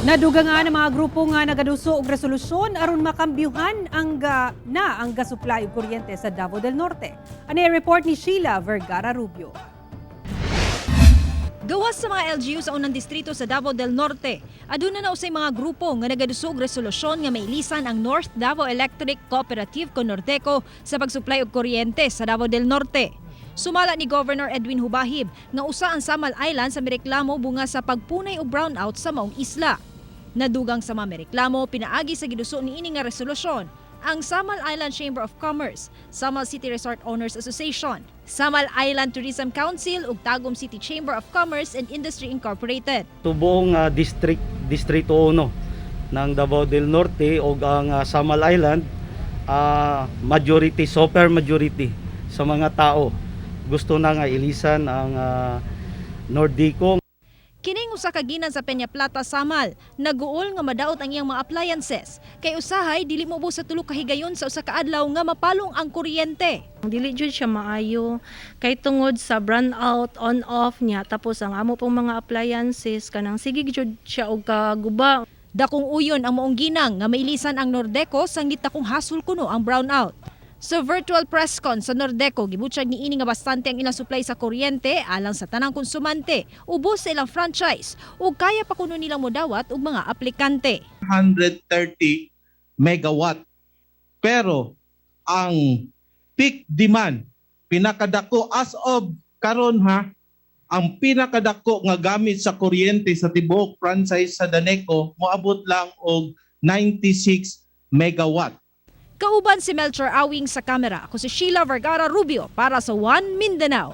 Nadugangan ang mga grupo nga nagaduso og resolusyon aron makambyuhan ang ga, na ang gasupply og kuryente sa Davao del Norte. Ani report ni Sheila Vergara Rubio. Gawas sa mga LGU sa unang distrito sa Davao del Norte, aduna na usay mga grupo nga nagaduso og resolusyon nga mailisan ang North Davao Electric Cooperative kon Nordeco sa pagsupply og kuryente sa Davao del Norte. Sumala ni Governor Edwin Hubahib nga usa ang Samal Island sa mireklamo bunga sa pagpunay og brownout sa maong isla. Nadugang sa mga mireklamo pinaagi sa giduso niini nga resolusyon ang Samal Island Chamber of Commerce, Samal City Resort Owners Association, Samal Island Tourism Council ug Tagum City Chamber of Commerce and Industry Incorporated. Ito buong district Distrito 1 ng Davao del Norte o ang Samal Island, majority, super majority sa mga tao gusto na nga ilisan ang Nordeco. Kining usa ka ginan sa Peña Plata, Samal, naguol nga madaot ang iyang mga appliances kay usahay dili moubos sa tulo ka higayon sa usa ka adlaw nga mapalong ang kuryente. Dili jud siya maayo kay tungod sa brownout out, on off niya, tapos ang amo pong mga appliances kanang sige jud siya og kaguba. Dakong uyon ang maong ginang nga mailisan ang Nordeco sanggit dakong hasol kuno ang brownout. Sa virtual press con sa Nordeco, gibutyag niini nga bastante ang ilang supply sa kuryente alang sa tanang konsumante, ubos sa ilang franchise ug kaya pa kuno nilang modawat og mga aplikante. 130 megawatt. Pero ang peak demand, pinakadako as of karon ha, ang pinakadako nga gamit sa kuryente sa tibuok franchise sa Daneco moabot lang og 96 megawatt. Kauban si Melchor Awing sa kamera. Ako si Sheila Vergara Rubio para sa One Mindanao.